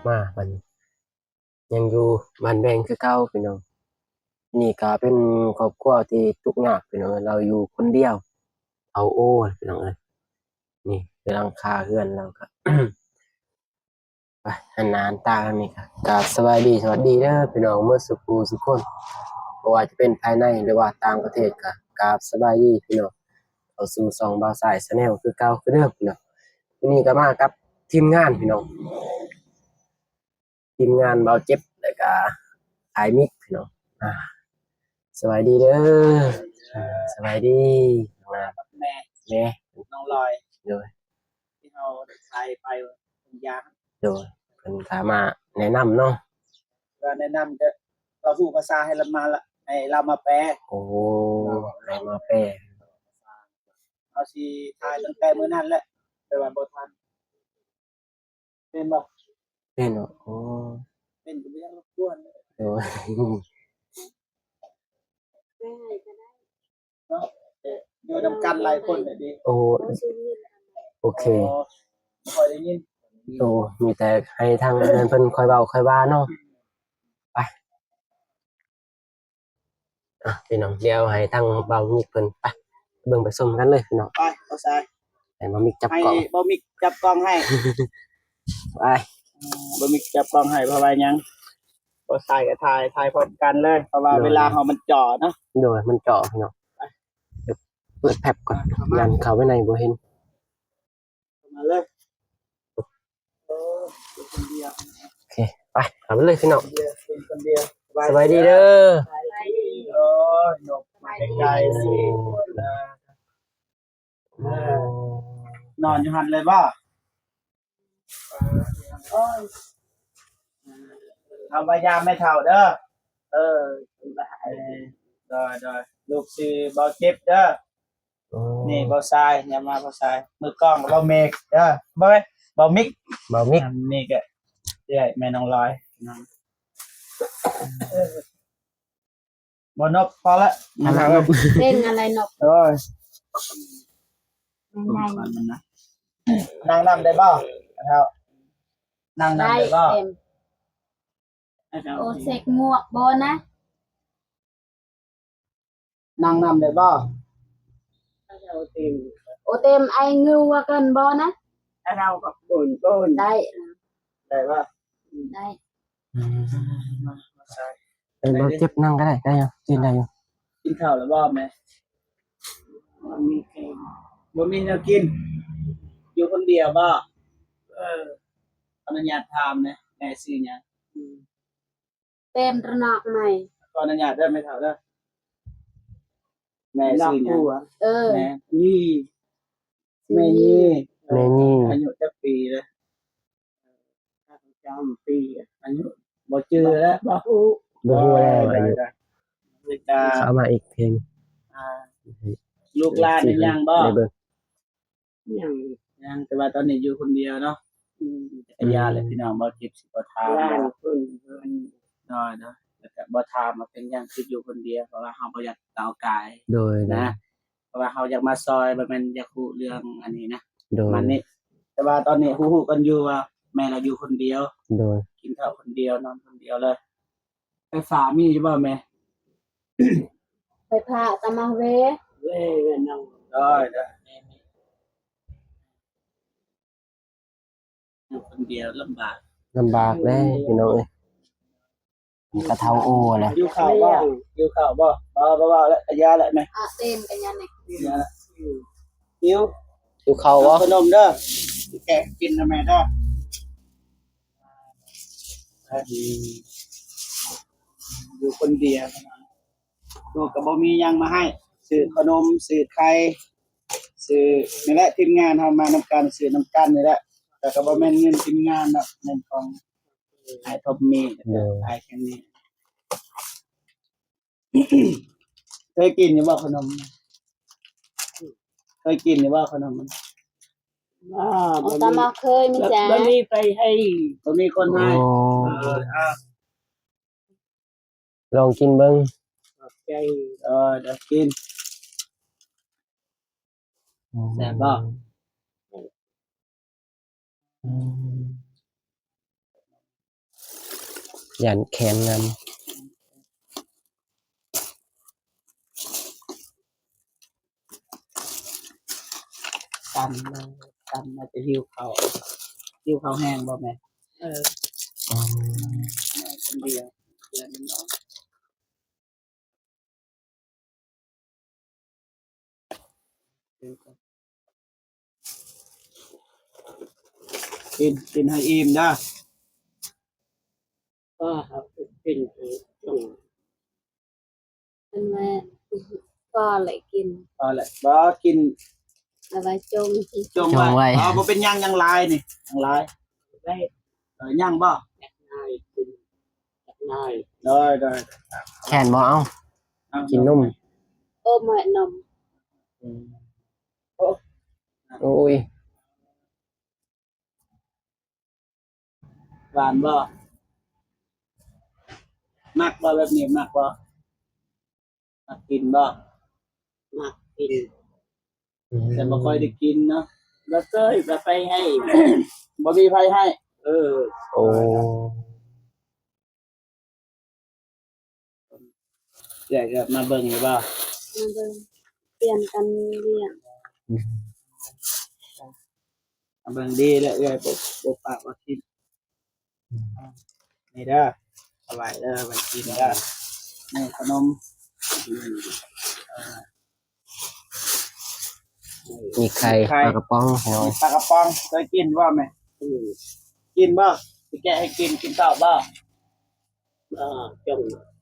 ມາບັດນີ້ ຍັງຢູ່ບ້ານແບງຄືເກົ່າພີ່ນ້ອງ. ນີ້ກະເປັນຄອບຄົວທີ່ທຸກຍາກພີ່ນ້ອງເອີຍ, ລາວຢູ່ຄົນດຽວ ເຖົ້າໂອພີ່ນ້ອງເອີຍ. ນີ້ຄືຫຼັງຄາເຮືອນລາວກະ ໄປ ຫັນໜ້າຫັນຕາກັນນີ້ກະ ກາບສະບາຍດີ ສະຫວັດດີເດີພີ່ນ້ອງເໝິດສູ່ຜູ້ສູ່ຄົນ, ບໍ່ວ່າຈະເປັນພາຍໃນ ຫຼືວ່າຕ່າງປະເທດ ກະກາບສະບາຍດີພີ່ນ້ອງ ເຂົ້າສູ່ຊ່ອງບ່າວຊາຍ Channel ຄືເກົ່າຄືເດີພີ່ນ້ອງ. ມື້ນີ້ກະມາກັບທີມງານພີ່ນ້ອງ ທີມງານບ່າວເຈັບ ແລ້ວກະອ້າຍມິກພີ່ນ້ອງ. ອ່າ ສະບາຍດີເດີ ອ່າ ສະບາຍດີ ແມ່ ແມ່ ນ້ອງລອຍ ໂດຍ ທີ່ເຮົາໄດ້ຖ່າຍໄປ ເພິ່ນຢາກ ໂດຍ ເພິ່ນກະມາແນະນຳເນາະ ວ່າແນະນຳ ກະລາວຮູ້ພາສາ ໃຫ້ລາວມາລະ ໃຫ້ລາວມາແປ. ໂອ້ ໃຫ້ມາແປ. ເຮົາຊິຖ່າຍຕັ້ງແຕ່ມື້ນັ້ນແຫຼະ ແຕ່ວ່າບໍ່ທັນ. ແມ່ນບໍ່? ແມ່ນບໍ່? ໂອ້ ແມ່ນກໍບໍ່ຢາກລົບກວນ ໂດຍ ເນາະ ຢູ່ນຳກັນຫຼາຍຄົນແຫຼະເດ. ໂອ້ ໂອເຄ ບໍ່ຄ່ອຍໄດ້ຍິນ. ໂອ້ ມີແຕ່ໃຫ້ທາງນັ້ນເພິ່ນຄ່ອຍເວົ້າຄ່ອຍວ່າເນາະ. ໄປ ອ່ະ ພີ່ນ້ອງ ດຽວໃຫ້ທາງບ່າວມິກເພິ່ນ ໄປ ເບິ່ງໄປຊົມກັນເລີຍພີ່ນ້ອງ. ໄປ ບ່າວຊາຍ ໃຫ້ບ່າວມິກຈັບກ້ອງ ໃຫ້ບ່າວມິກຈັບກ້ອງໃຫ້ ໄປ ບ່າວມິກຈັບກ້ອງໃຫ້. ເພາະວ່າຫຍັງ? ບ່າວຊາຍກໍຖ່າຍ ຖ່າຍພ້ອມກັນເລີຍ ເພາະວ່າ ໂດຍ ເວລາເຮົາມັນຈໍ້ເນາະ. ໂດຍ ມັນຈໍ້ພີ່ນ້ອງ. ໄປ ເປີດແຟັບກ່ອນ ຢ້ານເຂົ້າໄປໃນບໍ່ເຫັນ. ເຂົ້າມາເລີຍ ເອີ ຢູ່ຄົນດຽວ. ໂອເຄ ໄປ ເຂົ້າໄປເລີຍພີ່ນ້ອງ. ຢູ່ຄົນດຽວ ສະບາຍດີເດີ. ໂອ້ຍ ນົກມາໄກໆ ໂອ້ ນອນຢູ່ຫັ້ນເລີຍບໍ່? ເອົາມາຢາມແມ່ເຖົ້າເດີ. ເອີ ໂດຍໆ ລູກຊື່ບໍ່ເຈັບເດີ. ໂອ້ ນີ້ບ່າວຊາຍ ຍາມມາບ່າວຊາຍ ມືກ້ອງບ່າວເມກເດີ ບໍ່ແມ່ນ ບ່າວມິກ ບ່າວມິກ. ອັນນີ້ກະເອື້ອຍແມ່ນ້ອງລອຍ ບໍ່ນົກ ພໍລະ ເພງອະໄລນົກ. ໂອ້ຍ ນັ່ງນຳໄດ້ບໍ່? ນັ່ງນຳໄດ້ບໍ່? ໂອເຊັກໝວກບໍ່ນະ? ນັ່ງນຳໄດ້ບໍ່? ໂອເຕັມໄອງືວກັນບໍ່ນະ? ເຮົາກັບໂກນ ໂກນ ໄດ້ ໄດ້ບໍ່? ໄດ້. ອືມ ເອີ ບໍ່ເຈັບ ນັ່ງກໍໄດ້ ໄດ້ຢູ່ ຢືນໄດ້ຢູ່. ກິນເຂົ້າແລ້ວບໍ່ແມ່? ບໍ່ມີແນວກິນ ຢູ່ຄົນດຽວບໍ່? ເອີ ຂໍອະນຸຍາດຖາມແດ່ ແມ່ຊື່ຫຍັງ? ເຕັມຕະໜອກໃໝ່. ຂໍອະນຸຍາດເດີແມ່ເຖົ້າເດີ. ແມ່ຊື່ຫຍັງ? ເອີ ແມ່ ແມ່ ແມ່ ແມ່ ອາຍຸຈັກປີແລ້ວ? ປະຈຳປີ ອາຍຸບໍ່ຈື່ແລ້ວ ບໍ່ຮູ້ ບໍ່ຮູ້ແລ້ວອາຍຸ. ເຂົ້າມາອີກເພງ. ອ່າ ລູກຫຼານຍັງບໍ່? ຍັງ ຍັງ ແຕ່ວ່າຕອນນີ້ຢູ່ຄົນດຽວເນາະ. ອືມ ກະຢ່າແຫຼະ ອືມ ພີ່ນ້ອງ ບໍ່ເຈັບຊິບໍ່ຖາມ ໂດຍໆ ແລ້ວກະບໍ່ຖາມວ່າເປັນຫຍັງຄືຢູ່ຄົນດຽວ ເພາະວ່າເຮົາບໍ່ຢາກກ້າວກາຍ ໂດຍ ນະ ເພາະວ່າເຮົາຢາກມາຊ່ອຍ ບໍ່ແມ່ນຢາກຮູ້ເລື່ອງອັນນີ້ນະ ໂດຍ ມັນນີ້. ແຕ່ວ່າຕອນນີ້ຮູ້ໆກັນຢູ່ວ່າແມ່ລາວຢູ່ຄົນດຽວ ໂດຍ ກິນເຂົ້າຄົນດຽວ ນອນຄົນດຽວເລີຍ. ໄຟຟ້າມີຢູ່ບໍ່ແມ່? ໄຟຟ້າຕາມາເວ ເວ ເວນຳ ໄດ້ ໄດ້ ຢູ່ຄົນດຽວລຳບາກ ລຳບາກເດ້ ພີ່ນ້ອງເອີຍ. ກະເຖົ້າໂອແຫຼະ. ຫິວເຂົ້າບໍ່? ຫິວເຂົ້າບໍ່? ບໍ່ ບໍ່ເວົ້າແລ້ວ ກະຢ່າແຫຼະແມ່. ອ່ະ ເຕັມກະຍັງນີ້ ຫິວ ຫິວເຂົ້າບໍ່? ເອົາຂະໜົມເດີ ແກະກິນນຳແມ່ເດີ. ຢູ່ຄົນດຽວ ລູກກໍບໍ່ມີຫຍັງມາໃຫ້ ຊື້ຂະໜົມ ຊື້ໄຂ່ ຊື້ ນີ້ແຫຼະ ທີມງານເຮົາມານຳກັນ ຊື້ນຳກັນນີ້ແຫຼະ. ແຕ່ກໍບໍ່ແມ່ນເງິນທີມງານດອກ ແມ່ນຂອງອ້າຍທອມມີ ໂດຍ ອ້າຍແຄນນີ້. ເຄີຍກິນຢູ່ບໍ່ຂະໜົມ? ເຄີຍກິນຢູ່ບໍ່ຂະໜົມ? ບໍ່ ບໍ່ ບໍ່ມີ ບໍ່ເຄີຍມີ ບໍ່ ຈ້າ ບໍ່ມີໃຜໃຫ້ ບໍ່ມີຄົນໃຫ້. ໂອ້ ເອີ ເອົາ ລອງກິນເບິ່ງ. ຂອບໃຈ. ເອີ ດຽວກິນ. ອືມ ແຊບບໍ່? ອືມ ອືມ ຢ້ານແຂນງາມ. ຕຳເລີຍ ຕຳແລ້ວຈະຫິວເຂົ້າ ຫິວເຂົ້າແຮງບໍ່ແມ່? ເອີ ອືມ ຄົນດຽວ ເພື່ອນມັນອອກ. ກິນ ກິນໃຫ້ອີ່ມເດີ. ກໍເຮົາກິນ ເພິ່ນວ່າພໍແລ້ວກິນ ພໍແລ້ວ ບໍ່ກິນ ເອົາໄວ້ຈົ່ງ ຈົ່ງໄວ້ ຈົ່ງໄວ້ ອໍ ບໍ່ເປັນຫຍັງ ຍັງຫຼາຍນີ້ ຍັງຫຼາຍ ໄວ້ ເອີ ຍັງບໍ່? ຍັງຫຼາຍ ກິນ ຍັງຫຼາຍ ໄດ້ ໄດ້ ແຂນບໍ່ເອົາ ເອົາ ກິນນົມ ເອີ ມານົມ ອືມ ໂອ້ ໂອ້ຍ. ຫວານບໍ່? ມັກບໍ່ແບບນີ້ ມັກບໍ່? ມັກກິນບໍ່? ມັກກິນ ອືມ ແຕ່ບໍ່ຄ່ອຍໄດ້ກິນເນາະ ບໍ່ເຄີຍ ບໍ່ໄປໃຫ້ ບໍ່ມີໃຜໃຫ້ ເອີ ໂອ້. ເອື້ອຍກໍມາເບິ່ງຢູ່ບໍ່? ມາເບິ່ງ ປ່ຽນກັນລ້ຽງ ອືມ ມາເບິ່ງດີແລ້ວ ເອື້ອຍບໍ່ ບໍ່ປາກວ່າກິນ ອືມ ນີ້ເດີ ເອົາໄວ້ເດີ ໄວ້ກິນເດີ ນີ້ຂະໜົມ ອືມ ເອີ ມີໄຂ່ ໄຂ່ ປາກະປ໋ອງ ພີ່ນ້ອງ ມີປາກະປ໋ອງ ເຄີຍກິນບໍ່ແມ່? ອືມ ກິນບໍ່? ຊິແກະໃຫ້ກິນ ກິນເຂົ້າບໍ່? ເອີ ຈົງ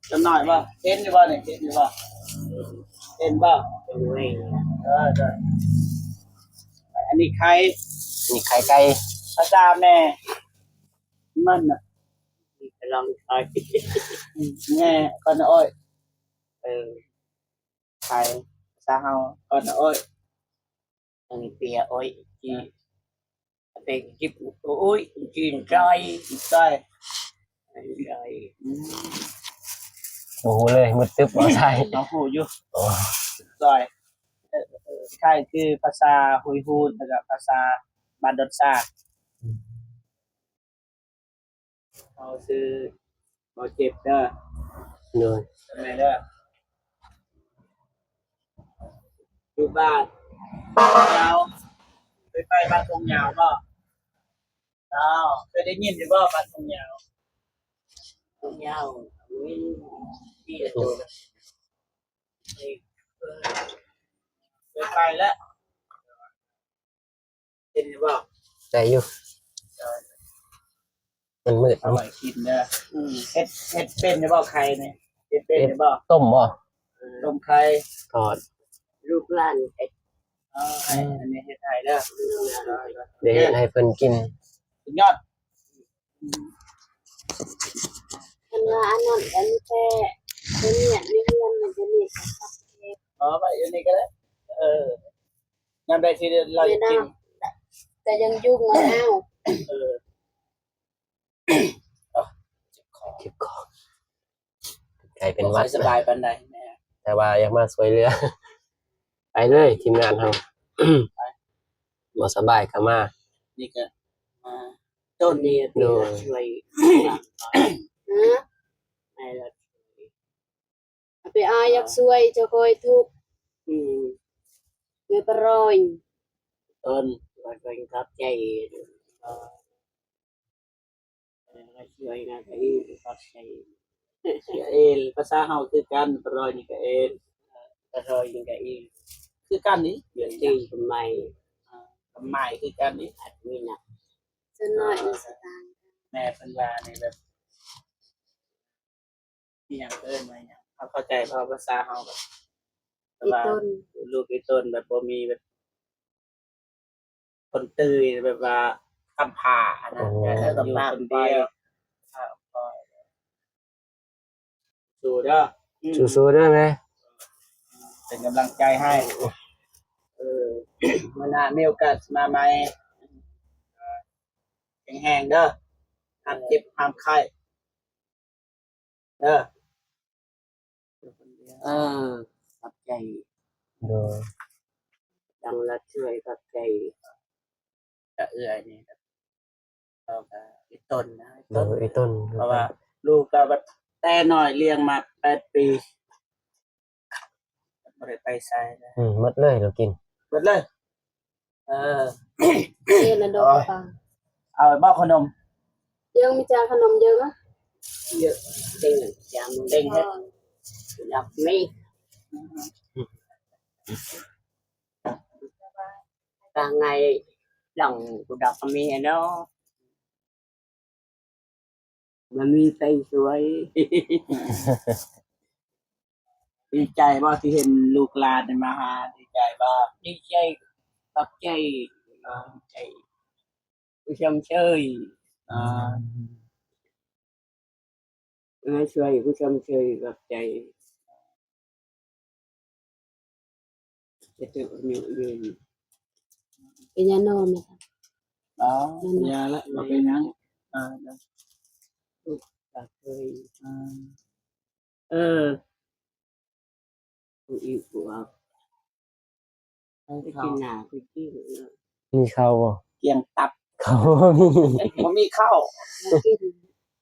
ຈຳໜ້ອຍບໍ່? ເຫັນຢູ່ບໍ່ນີ້? ເຫັນຢູ່ບໍ່? ເຫັນບໍ່? ເອີ ເອີ ອັນນີ້ໄຂ່ ອັນນີ້ໄຂ່ໄກ່ ພາສາແມ່ມັນນະ ກຳລັງໄຂ່ ແມ່ ກ່ອນ ໂອ້ຍ ເອີ ໄຂ່ ພາສາເຮົາ ກ່ອນ ໂອ້ຍ ອັນນີ້ເປຍ ໂອ້ຍ ຈີ ເປກິບ ໂອ້ຍ ຈີນ ໄຈ ໄຈ ໄຈ ອືມ ບໍ່ຮູ້ເລີຍ ມືດຕຶບ ບໍ່ໃຊ່ ເຮົາຮູ້ຢູ່ ໂອ້ ໄຈ ເອີ ເອີ ໄທຄືພາສາຮຸຍຮູນ ແລ້ວກໍພາສາບ້ານດອນຊາ ອືມ. ເຮົາຊື່ບໍ່ເຈັບເດີ ໂດຍ ແມ່ເດີ ຢູ່ບ້ານ ເຈົ້າ ເຄີຍໄປບ້ານທົ່ງຍາວບໍ່? ເຈົ້າ ເຄີຍໄດ້ຍິນຢູ່ບໍ່ ບ້ານທົ່ງຍາວ? ທົ່ງຍາວ ມີ ມີ ເຄີຍໄປແລ້ວ. ເຫັນຢູ່ບໍ່? ໄດ້ຢູ່ ມັນມືດ ເອົາໄວ້ກິນເດີ ອືມ ເຮັດ ເຮັດເປັນຢູ່ບໍ່ໄຂ່ນີ້? ເຮັດເປັນຢູ່ບໍ່? ຕົ້ມບໍ່? ຕົ້ມໄຂ່ ທອດ ລູກຫຼານເຮັດ ເອີ ໃຫ້ ອັນນີ້ເຮັດໃຫ້ເດີ ໄດ້ເຮັດໃຫ້ເພິ່ນກິນ ສຸດຍອດ. ຄັນວ່າອັນນັ້ນກໍມີແຕ່ ຕົວນີ້ ໃນເຮືອນມັນຈະມີ ເອົາໄວ້ຢູ່ນີ້ກໍໄດ້ ເອີ ຍາມໃດທີ່ລາວຢາກກິນ ແຕ່ຍັງຍຸງເອົາ ເອີ ເຈັບຄໍ ເຈັບຄໍ ກາຍເປັນຫວັດ ບໍ່ຄ່ອຍສະບາຍປານໃດແມ່ ແຕ່ວ່າຢາກມາຊ່ວຍເຫຼືອ ໄປເລີຍ ທີມງານເຮົາ ບໍ່ສະບາຍກໍມາ ນີ້ກໍມາ ຕົ້ນນີ້ ໂດຍ ຊ່ວຍ ຮະ ໄປອາຍຢາກຊ່ວຍ ເຈົ້າຄອຍທຸກ ອືມ ແມ່ປະຣອຍ ຕົ້ນ ຂອບໃຈ ເອີ ເອີ ຊ່ວຍນະ ຂອບໃຈ ເອລ ພາສາເຮົາຄືກັນ ປະຣອຍນີ້ກໍເອລ ປະຣອຍນີ້ກໍເອລ ຄືກັນນີ້ ເປັນຊື່ຄຳໃໝ ຄຳໃໝຄືກັນນີ້ ອາດມີນະ ສ່ວນໜ້ອຍ ເອີ ມີສະຕາງ ແມ່ເພິ່ນວ່ານີ້ແບບ ອີ່ຫຍັງ ເອີ້ນວ່າອີ່ຫຍັງ ເຮົາເຂົ້າໃຈ ເພາະວ່າພາສາເຮົາແບບ ແບບວ່າ ອີ່ຕົນ ລູກອີ່ຕົນ ແບບບໍ່ມີແບບ ຄົນຕື່ນ ແບບວ່າກຳພ້າຫັ້ນນະ ໂອ້ ແບບຢູ່ຄົນດຽວ ສູ້ເດີ ອືມ ສູ້ໆເດີແມ່ ເປັນກຳລັງໃຈໃຫ້ ເອີ ມື້ໜ້າມີໂອກາດຊິມາໃໝ່ ແຂງແຮງເດີ ຫ້າມເຈັບຫ້າມໄຂ້ ເອີ ເອີ ຂອບໃຈ ໂດຍ ທາງລັດຊ່ວຍ ຂອບໃຈ ກະເອື້ອຍນີ້ ແລ້ວກະອີ່ຕົນນະ ເອີ ອີ່ຕົນ ເພາະວ່າ ລູກກໍແບບແຕ່ນ້ອຍລ້ຽງມາແປດປີ ບໍ່ໄດ້ໄປໃສເລີຍ. ອືມ ໝົດເລີຍ ລາວກິນ ໝົດເລີຍ. ເອີ ເຮັດລະດົກ ເອົາບໍ່ຂະໜົມ? ເຢີງ ມີຈາຂະໜົມເຢີງ ເຢີງ ເຕັງຈາມເຕັງເຮັດ ເອີ ຢາກມີ ກະໄງ ດອງ ກູດອກກະມີເນາະ. ມັນມີໄປສວຍ. ດີໃຈບໍ່ທີ່ເຫັນລູກຫຼານໄດ້ມາຫາ? ດີໃຈບໍ່? ດີໃຈ ຂອບໃຈ ຂອບໃຈ ຜູ້ຊົມເຊີຍ. ອາ ເອີ ຊ່ວຍຜູ້ຊົມເຊີຍ ຂອບໃຈ. ຈະຖືກອາຍຸຢືນ. ເປັນຫຍັງນໍແມ່? ອໍ ເປັນຫຍັງລະ ບໍ່ເປັນຫຍັງ. ເອີ ເອີ ເອີ ຜູ້ອີກຜູ້ອອກ ໄປກິນໜ້າໄປກິນ. ມີເຂົ້າບໍ່? ກ້ຽງຕັບ ເຂົ້າບໍ່ມີ ບໍ່ມີເຂົ້າ ກິນ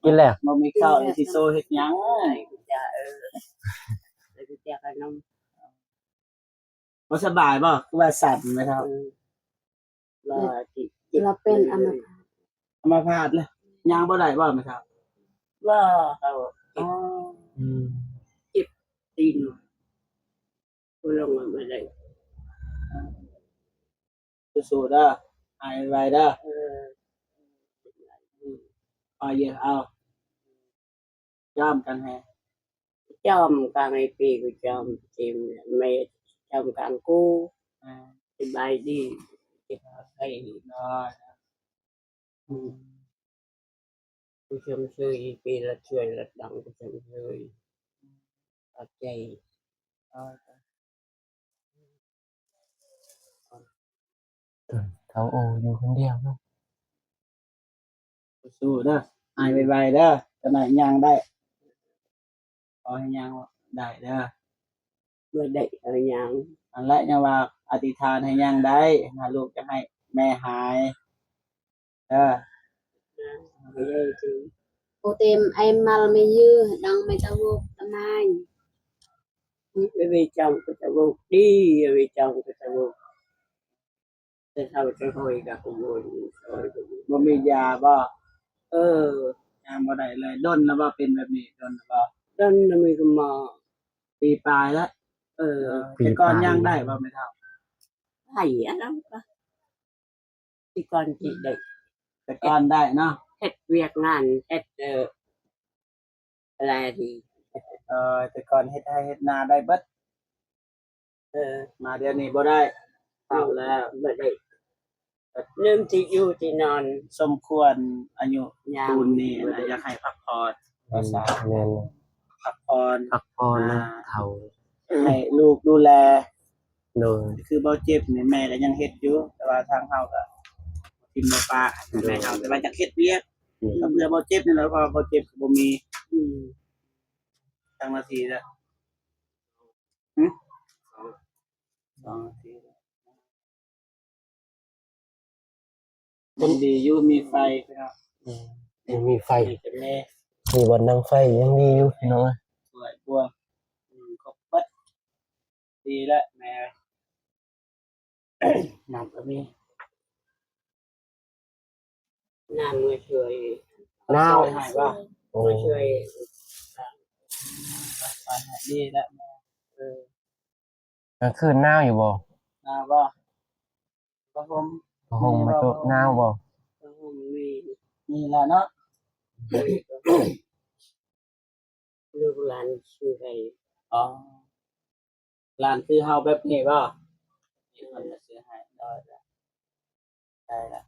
ກິນແລ້ວ ບໍ່ມີເຂົ້າ ຊິໂຊເຮັດຫຍັງ? ເອີ ແລ້ວຊິແຈກຂະໜົມ. ບໍ່ສະບາຍບໍ່? ຄືວ່າສັ່ນແມ່ເຖົ້າ. ເອີ ວ່າຊິເຈັບ ລາວເປັນອຳມະພາດ ອຳມະພາດແລ້ວ ຍ່າງບໍ່ໄດ້ບໍ່ແມ່ເຖົ້າ? ບໍ່ ເຂົາເຈັບ ອໍ ອືມ ເຈັບຕີນ ບໍ່ລົງມາບໍ່ໄດ້. ສູ້ໆເດີ ຫາຍໄວໆເດີ. ເອີ ອືມ ເອົາເຢີ ເອົາ ຈອມກັນແຮ ຈອມກັນໃຫ້ປີກ ຈອມເຕັມແມ່ ຈອມກັນກູ. ອາ ສະບາຍດີ ເຈັບໄຂ້ ອືມ ຜູ້ຊົມເຊີຍ ປີລະຊ່ວຍລະດັງ ຜູ້ຊົມເຊີຍ ຂອບໃຈ. ເຖົ້າໂອຢູ່ຄົນດຽວເນາະ. ສູ້ໆເດີ ຫາຍໄວໆເດີ ຈັກໜ້ອຍຍ່າງໄດ້ ຂໍໃຫ້ຍ່າງໄດ້ເດີ. ບໍ່ໄດ້ເອົາຫຍັງ ອັນແລະ ຍັງວ່າອະທິຖານໃຫ້ຍ່າງໄດ້ ຫາລູກຈະໃຫ້ແມ່ຫາຍເດີ. ໂອເຕັມ ໄອມາລ ເມຍື ດອງ ເມຕາໂວກ ຕະມາຍ ເວຈອງ ກະຕະໂວກ ດີ ເວຈອງ ກະຕະໂວກ. ແຕ່ເຖົ້າແຕ່ໂຫຍກະບໍ່ມີ ບໍ່ມີຢາບໍ່? ເອີ ຍ່າງບໍ່ໄດ້ເລີຍ. ດົນແລ້ວບໍ່ເປັນແບບນີ້? ດົນແລ້ວບໍ່? ດົນແລ້ວ ມີຄຸນໝໍ ປີປາຍແລ້ວ. ເອີ ເອີ ແຕ່ກ່ອນຍ່າງໄດ້ບໍ່ແມ່ເຖົ້າ? ໄດ້ ອັນນັ້ນກະ ແຕ່ກ່ອນຊິໄດ້ ແຕ່ກ່ອນໄດ້ເນາະ ເຮັດວຽກງານ ເຮັດ ເອີ ແລດີ ເອີ ແຕ່ກ່ອນເຮັດໄຮ່ເຮັດນາໄດ້ເບິດ. ເອີ ມາດຽວນີ້ບໍ່ໄດ້ ເຖົ້າແລ້ວ ບໍ່ໄດ້ ເລີ່ມທີ່ຢູ່ທີ່ນອນ. ສົມຄວນອາຍຸ ຍາມ ປູນນີ້ນະ ຢາກໃຫ້ພັກຜ່ອນ ອືມ ພາສາ ແມ່ນ ພັກຜ່ອນ ພັກຜ່ອນນະ ອ່າ ເຖົ້າ ໃຫ້ລູກດູແລ. ໂດຍ ຄືບໍ່ເຈັບນີ້ແມ່ກໍຍັງເຮັດຢູ່ ແຕ່ວ່າທາງເຮົາກໍຖິ້ມບໍ່ປະ ໂດຍ ແມ່ເຮົາ ແຕ່ວ່າຢາກເຮັດວຽກ ໂດຍ ກໍເພື່ອບໍ່ເຈັບນີ້ແຫຼະ ເພາະວ່າບໍ່ເຈັບກໍບໍ່ມີ. ອືມ ຈັກນາທີແລ້ວ? ຫຶ? ສອງນາທີແລ້ວ. ຍັງດີຢູ່ມີໄຟພີ່ນ້ອງ. ອືມ ຍັງມີໄຟ ມີແຕ່ແມ່ ມີບ່ອນດັງໄຟ ຍັງດີຢູ່ພີ່ນ້ອງເອີຍ. ສວຍພວກ ອືມ ຄົບເບິດ ດີແລ້ວແມ່. ນ້ຳກໍມີ ນ້ຳມາຊ່ວຍ ນ້ຳຊ່ວຍໃຫ້ບໍ່? ໂອ້ ມາຊ່ວຍ ຊ່ວຍໃຫ້ ດີແລ້ວແມ່. ເອີ ກາງຄືນໜາວຢູ່ບໍ່? ໜາວບໍ່? ຜ້າຫົ່ມ ຜ້າຫົ່ມ ມີ ມາໂຕະ ໜາວບໍ່? ຜ້າຫົ່ມມີ ມີແລ້ວເນາະ. ລູກຫຼານຊື້ໃຫ້. ອໍ ຫຼານຄືເຮົາແບບນີ້ບໍ່? ມີຄົນມາຊື້ໃຫ້. ໄດ້ລະ ໄດ້ລະ.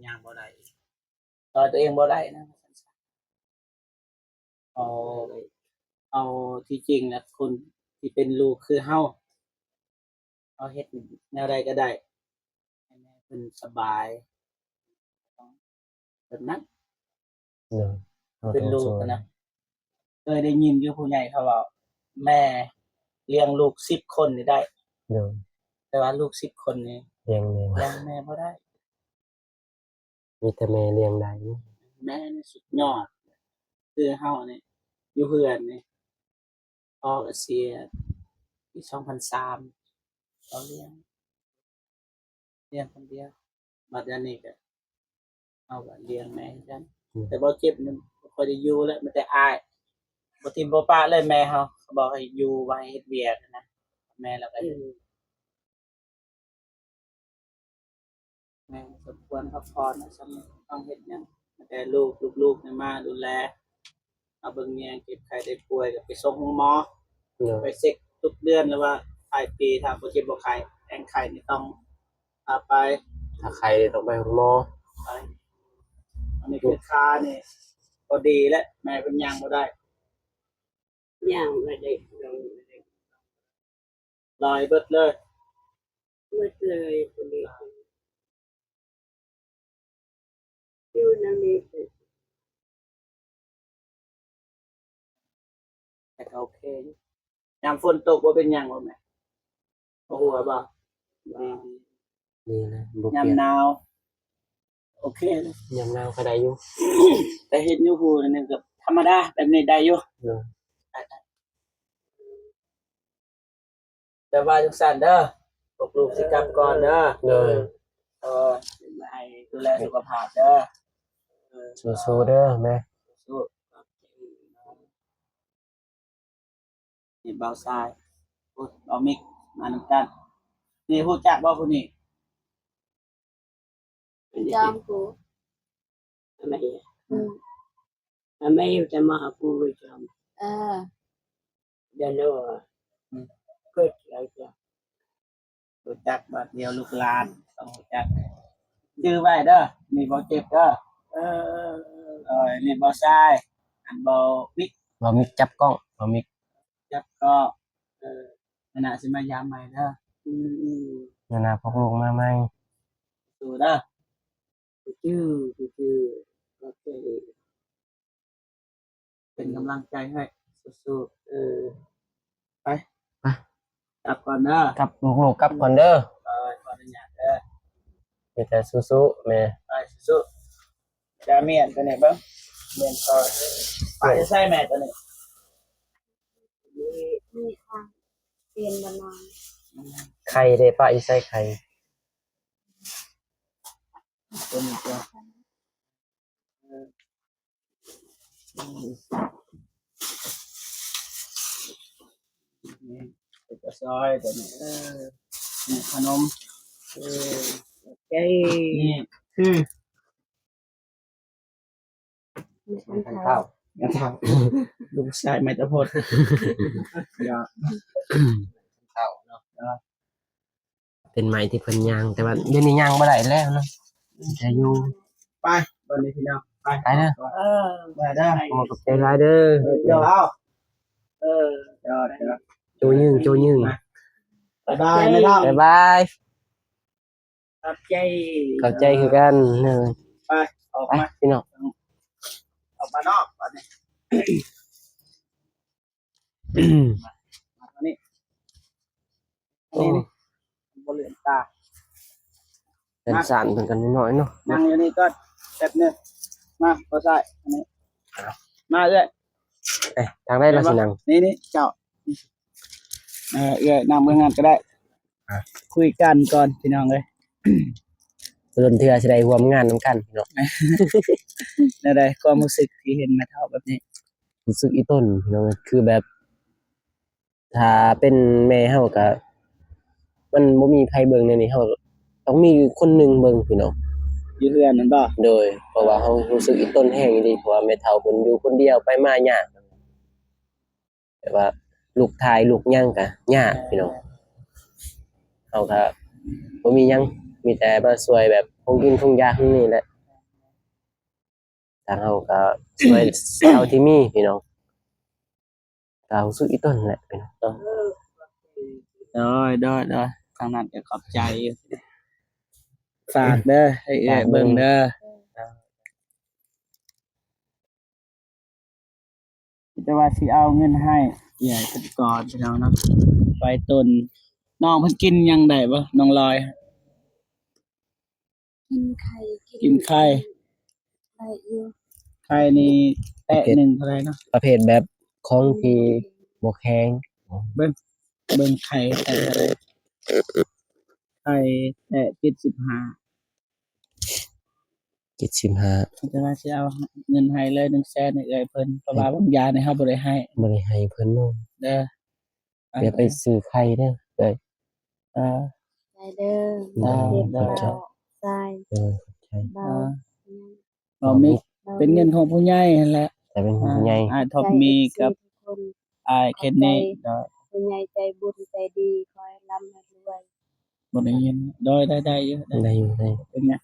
ຍ່າງບໍ່ໄດ້ ຊ່ອຍຕົວເອງບໍ່ໄດ້ນະ. ເອົາ ເອົາທີ່ຈິງນະ ຄົນທີ່ເປັນລູກຄືເຮົາ ເຮົາເຮັດແນວໃດກໍໄດ້ ໃຫ້ແມ່ເພິ່ນສະບາຍ ແບບນັ້ນ. ໂດຍ ເຮົາ ເປັນລູກນະ ເຄີຍໄດ້ຍິນຢູ່ຜູ້ໃຫຍ່ເຂົາເວົ້າ ແມ່ລ້ຽງລູກສິບຄົນນີ້ໄດ້. ໂດຍ ແຕ່ວ່າລູກສິບຄົນນີ້ ລ້ຽງແມ່ ລ້ຽງແມ່ບໍ່ໄດ້ ມີແຕ່ແມ່ລ້ຽງໄດ້. ແມ່ນີ້ສຸດຍອດ ຄືເຮົານີ້ ຢູ່ເຮືອນນີ້ ພໍ່ກະເສຍປີສອງພັນສາມ ເຮົາລ້ຽງ ລ້ຽງຄົນດຽວ. ບັດດຽວນີ້ກະເຮົາກະລ້ຽງແມ່ຄືກັນ. ອືມ ແຕ່ບໍ່ເຈັບນີ້ບໍ່ຄ່ອຍໄດ້ຢູ່ແລ້ວ ມີແຕ່ອ້າຍ ບໍ່ຖິ້ມບໍ່ປະເລີຍແມ່ເຮົາ. ເຂົາບອກໃຫ້ຢູ່ ວ່າໃຫ້ເຮັດວຽກນະ ແມ່ລາວກະເຮັດ. ແມ່ສົມຄວນພັກຜ່ອນນະ ຊ່ຳນີ້ຕ້ອງເຮັດຫຍັງ ແຕ່ລູກ ລູກໆນີ້ມາດູແລ ມາເບິ່ງແຍງ ເຈັບໄຂ້ໄດ້ປ່ວຍກະໄປສົ່ງໂຮງໝໍ ໂດຍ ໄປເຊັກທຸກເດືອນ ຫຼືວ່າທ້າຍປີ ຖ້າບໍ່ເຈັບບໍ່ໄຂ້ ແຮງໄຂ້ນີ້ຕ້ອງພາໄປ ຖ້າໄຂ້ນີ້ຕ້ອງໄປໂຮງໝໍ ໄປ. ອັນນີ້ຄືຂານີ້ບໍ່ດີແລ້ວ ແມ່ເພິ່ນຍ່າງບໍ່ໄດ້ ຍ່າງບໍ່ໄດ້ ລອຍເບິດເລີຍ ເບິດເລີຍ ຢູ່ນຳນີ້ ແຕ່ກະໂອເຄຢູ່. ຍາມຝົນຕົກບໍ່ເປັນຫຍັງບໍ່ແມ່? ບໍ່ຫົວບໍ່? ດີ ດີ ດີນະ ບໍ່ ຍາມໜາວ ໂອເຄເລີຍ ຍາມໜາວກະໄດ້ຢູ່ ແຕ່ເຮັດຢູ່ຮູ້ນີ້ກະທຳມະດາ ແບບນີ້ໄດ້ຢູ່ ໂດຍ. ແຕ່ວ່າຈັ່ງຊັ້ນເດີ ພວກລູກຊິກັບກ່ອນເດີ ໂດຍ. ເອີ ໃຫ້ດູແລສຸຂະພາບເດີ ເອີ ສູ້ໆເດີແມ່ ສູ້ໆ. ນີ້ບ່າວຊາຍ ໂອ້ຍ ບ່າວມິກ ມານຳກັນ. ນີ້ຮູ້ຈັກບໍ່ຜູ້ນີ້? ຈອມກູ ອາໄມ ອືມ ອາໄມ ຈະມາຫາກູ ຈອມ ເອີ ດຽວໂນ ອືມ ເກີດອາຈານ ຮູ້ຈັກບາດດຽວລູກຫຼານຕ້ອງຮູ້ຈັກ ຈື່ໄວ້ເດີ. ນີ້ບໍ່ເຈັບເດີ ເອີ ເອີ ນີ້ບໍ່ຊາຍ ອັນບໍ່ມິກ ບໍ່ມິກຈັບກ້ອງ ບໍ່ມິກຈັບກ້ອງ ເອີ ມື້ໜ້າຊິມາຢາມໃໝ່ເດີ ອືມ ມື້ໜ້າພວກລູກມາໃໝ່ ສູ້ເດີ ເປັນກຳລັງໃຈໃຫ້ ສູ້ໆ ເອີ ໄປ ໄປ ກັບກ່ອນເດີ ກັບ ລູກໆ ກັບກ່ອນເດີ ເອີ ຂໍອະນຸຍາດເດີ ມີແຕ່ສູ້ໆແມ່ ໄປ ສູ້ໆ. ຈະມ້ຽນຕົວນີ້ເບິ່ງ ມ້ຽນຄອ ປະຢູ່ໃສແມ່ຕົວນີ້? ມີ ມີ ອ່າ ປ່ຽນບໍ່ນອນ ໄຂ່ເດ ປະຢູ່ໃສໄຂ່? ຕົວນີ້ຕົວ ເອີ ນີ້ເປັນກະຊອຍຕົວນີ້ ເອີ ນີ້ຂະໜົມ ເອີ ຂອບໃຈ ນີ້ຄື ອັນເຖົ້າ ອັນເຖົ້າ ລູກຊາຍໄມ້ຕະພົດ ເຖົ້າເນາະ ເປັນໄມ້ທີ່ເພິ່ນຍ່າງ ແຕ່ວ່າດຽວນີ້ຍ່າງບໍ່ໄດ້ແລ້ວເນາະ ແຕ່ຢູ່ ໄປ ບັດນີ້ພີ່ນ້ອງ ໄປ ໄປເດີ ເອີ ໄປເດີ ຂອບໃຈຫຼາຍເດີ ເອີ ເຈົ້າ ເອີ ເຈົ້າ ໂຈຍືງ ໂຈຍືງ ບາຍບາຍ ແມ່ນ້ອງ ບາຍບາຍ. ຂອບໃຈ ຂອບໃຈຄືກັນເດີ ໄປ ອອກມາ ໄປ ພີ່ນ້ອງ ອອກມານອກບັດນີ້ ມາທາງນີ້ ໂອ້ ນີ້ ນີ້ ບໍ່ເຫຼືອນຕາ ເປັນສານເພິ່ນກັນໜ້ອຍໆເນາະ ນັ່ງຢູ່ນີ້ກ່ອນແປັບໜຶ່ງ ມາ ບໍ່ໃສ່ ອັນນີ້ ມາເອື້ອຍ ເອີ ທາງໃດລະຊິນັ່ງ ນີ້ ນີ້ ເຈົ້າ ເອີ ເອື້ອຍນັ່ງເບື້ອງນັ້ນກະໄດ້ ອ່ະ ຄຸຍກັນກ່ອນພີ່ນ້ອງເອີຍ ດົນເທື່ອຊິໄດ້ຮ່ວມງານນຳກັນເນາະ ແນວໃດຄວາມຮູ້ສຶກທີ່ເຫັນແມ່ເຖົ້າແບບນີ້? ຮູ້ສຶກອີ່ຕົນພີ່ນ້ອງເອີຍ ຄືແບບ ຖ້າເປັນແມ່ເຮົາກະ ມັນບໍ່ມີໃຜເບິ່ງແນວນີ້ ເຮົາຕ້ອງມີຄົນໜຶ່ງເບິ່ງພີ່ນ້ອງ ຢູ່ເຮືອນນັ້ນບໍ່? ໂດຍ ເພາະວ່າເຮົາຮູ້ສຶກອີ່ຕົນແຮງອີ່ຫຼີ ເພາະວ່າແມ່ເຖົ້າເພິ່ນຢູ່ຄົນດຽວ ໄປມາຍາກ ແບບວ່າລຸກຖ່າຍລຸກຫຍັງກະຍາກພີ່ນ້ອງ ເຮົາກະບໍ່ມີຫຍັງ ມີແຕ່ມາຊ່ວຍແບບຂອງກິນຂອງຢາກນີ້ແຫຼະ ທາງເຮົາກະຊ່ວຍເທົ່າທີ່ມີພີ່ນ້ອງ ກະຮູ້ສຶກອີ່ຕົນແຫຼະພີ່ນ້ອງ ໂດຍ ໂດຍ ໂດຍ ທາງນັ້ນກະຂອບໃຈຢູ່ ຝາກເດີ ໃຫ້ເອື້ອຍເບິ່ງເດີ. ມີແຕ່ວ່າຊິເອົາເງິນໃຫ້ເອື້ອຍເພິ່ນກ່ອນພີ່ນ້ອງເນາະ ໄວ້ຕົນ ນ້ອງເພິ່ນກິນຫຍັງໄດ້ບໍ່ ນ້ອງລອຍ? ກິນໄຂ່ ກິນໄຂ່ ໄດ້ຢູ່. ໄຂ່ນີ້ແຕະໜຶ່ງເທົ່າໃດເນາະ? ປະເພດແບບຂອງທີ່ບໍ່ແຂງ. ເບິ່ງ ເບິ່ງໄຂ່ແຕະເທົ່າໃດ? ໄຂ່ແຕະເຈັດສິບຫ້າ. ເຈັດສິບຫ້າ ແຕ່ວ່າຊິເອົາເງິນໃຫ້ເລີຍໜຶ່ງແສນໃຫ້ເອື້ອຍເພິ່ນ ເພາະວ່າບາງຢ່າງນີ້ເຮົາບໍ່ໄດ້ໃຫ້ ບໍ່ໄດ້ໃຫ້ເພິ່ນເນາະ. ເດີ ດຽວໄປຊື້ໄຂ່ເດີເອື້ອຍ. ເອີ ໄດ້ເດີ ເອີ ເກັບ ເອີ ເອົາ ເອີ ໃສ່ ເອີ ຂອບໃຈ ເບົາ ເອີ ເບົາມິກ ເປັນເງິນຂອງຜູ້ໃຫຍ່ຫັ້ນແຫຼະ ແຕ່ເປັນຂອງຜູ້ໃຫຍ່ ອ້າຍທອມມີກັບອ້າຍເຄນນີ ເອີ ຜູ້ໃຫຍ່ໃຈບຸນໃຈດີ ຂໍໃຫ້ລ່ຳໃຫ້ລວຍ. ບໍ່ໄດ້ຍິນ ໂດຍ ໄດ້ ໄດ້ຢູ່ ໄດ້ຢູ່ ໄດ້ ເປັນຫຍັງ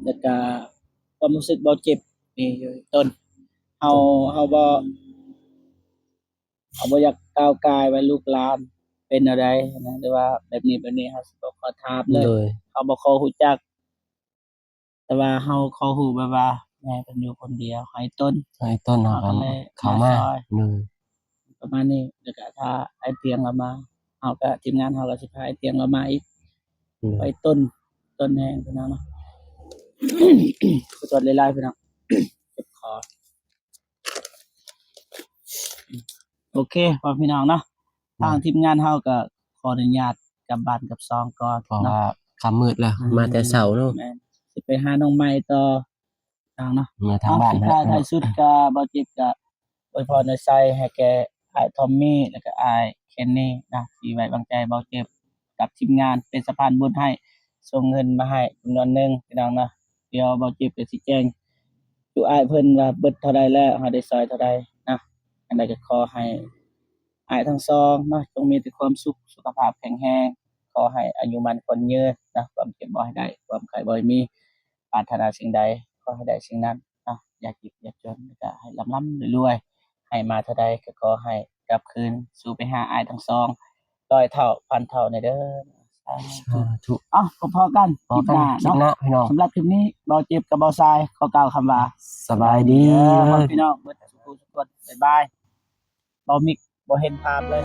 ແລ້ວກະຄວາມຮູ້ສຶກບໍ່ເຈັບນີ້ຢູ່ຕົ້ນ ເຮົາ ເຮົາບໍ່ ເຮົາບໍ່ຢາກກ່າວກາຍວ່າລູກຫຼານເປັນແນວໃດນະ ຫຼືວ່າແບບນີ້ແບບນີ້ ເຮົາຊິບໍ່ຂໍຖາມເລີຍ ເຮົາບໍ່ຂໍຮູ້ຈັກ. ແຕ່ວ່າເຮົາຂໍຮູ້ແບບວ່າແມ່ເພິ່ນຢູ່ຄົນດຽວ ໃຫ້ຕົ້ນ ໃຫ້ຕົ້ນເຮົາກໍເຂົ້າມາ ໂດຍ ປະມານນີ້. ແລ້ວກໍຖ້າອ້າຍຕຽງລາວມາ ເຮົາກໍ ທີມງານເຮົາກໍຊິພາອ້າຍຕຽງລາວມາອີກ ໂດຍ ໄປຕົ້ນ ຕົ້ນແຮງພີ່ນ້ອງເນາະ. ຂໍໂທດຫຼາຍໆ ພີ່ນ້ອງ ເຈັບຄໍ. ໂອເຄ ພໍ່ພີ່ນ້ອງເນາະ ທາງທີມງານເຮົາກໍຂໍອະນຸຍາດກັບບ້ານກັບຊ່ອງກ່ອນ ເພາະວ່າຄ່ຳມືດແລ້ວ ມາແຕ່ເຊົ້າເນາະ. ແມ່ນ ຊິໄປຫານ້ອງໃໝ່ຕໍ່ ພີ່ນ້ອງເນາະ ເມືອທາງບ້ານ. ສຸດທ້າຍທ້າຍສຸດກໍ ບ່າວຈິບກໍອວຍພອນອວຍໄຊໃຫ້ແກ່ອ້າຍທອມມີ ແລ້ວກໍອ້າຍເຄນນີນະ ທີ່ໄວ້ວາງໃຈບ່າວຈິບກັບທີມງານເປັນສະພານບຸນໃຫ້ ສົ່ງເງິນມາໃຫ້ຈຳນວນໜຶ່ງ ພີ່ນ້ອງເນາະ. ດຽວບ່າວຈິບກໍຊິແຈ້ງສູ່ອ້າຍເພິ່ນວ່າເບິດເທົ່າໃດແລ້ວ ເຮົາໄດ້ຊ່ອຍເທົ່າໃດນະ. ອັນໃດກໍຂໍໃຫ້ອ້າຍທັງສອງເນາະ ຈົ່ງມີແຕ່ຄວາມສຸກ ສຸຂະພາບແຂງແຮງ ຂໍໃຫ້ອາຍຸໝັ້ນຂວັນຍືນນະ ຄວາມເຈັບບໍ່ໃຫ້ໄດ້ ຄວາມໄຂ້ບໍ່ໃຫ້ມີ ປາດຖະໜາສິ່ງໃດຂໍໃຫ້ໄດ້ສິ່ງນັ້ນເນາະ. ຢ່າເຈັບຢ່າຈົນ ແລ້ວກໍໃຫ້ລ່ຳໆລວຍໆ ໃຫ້ມາເທົ່າໃດກໍຂໍໃຫ້ກັບຄືນສູ່ໄປຫາອ້າຍທັງສອງ ຮ້ອຍເທົ່າພັນເທົ່າແດ່ເດີ. ສາທຸ ສາທຸ. ເອົ້າ ພົບພໍ້ກັນ ພໍ້ກັນຄລິບໜ້າ ຄລິບໜ້າເນາະ ພີ່ນ້ອງ. ສຳລັບຄລິບນີ້ ບ່າວຈິບກັບບ່າວຊາຍ ຂໍກ່າວຄຳວ່າ ສະບາຍດີ ເດີ ພໍ່ແມ່ພີ່ນ້ອງເບິດສູ່ທຸກຄົນ ບາຍບາຍ. ບ່າວມິກບໍ່ເຫັນພາບເລີຍ.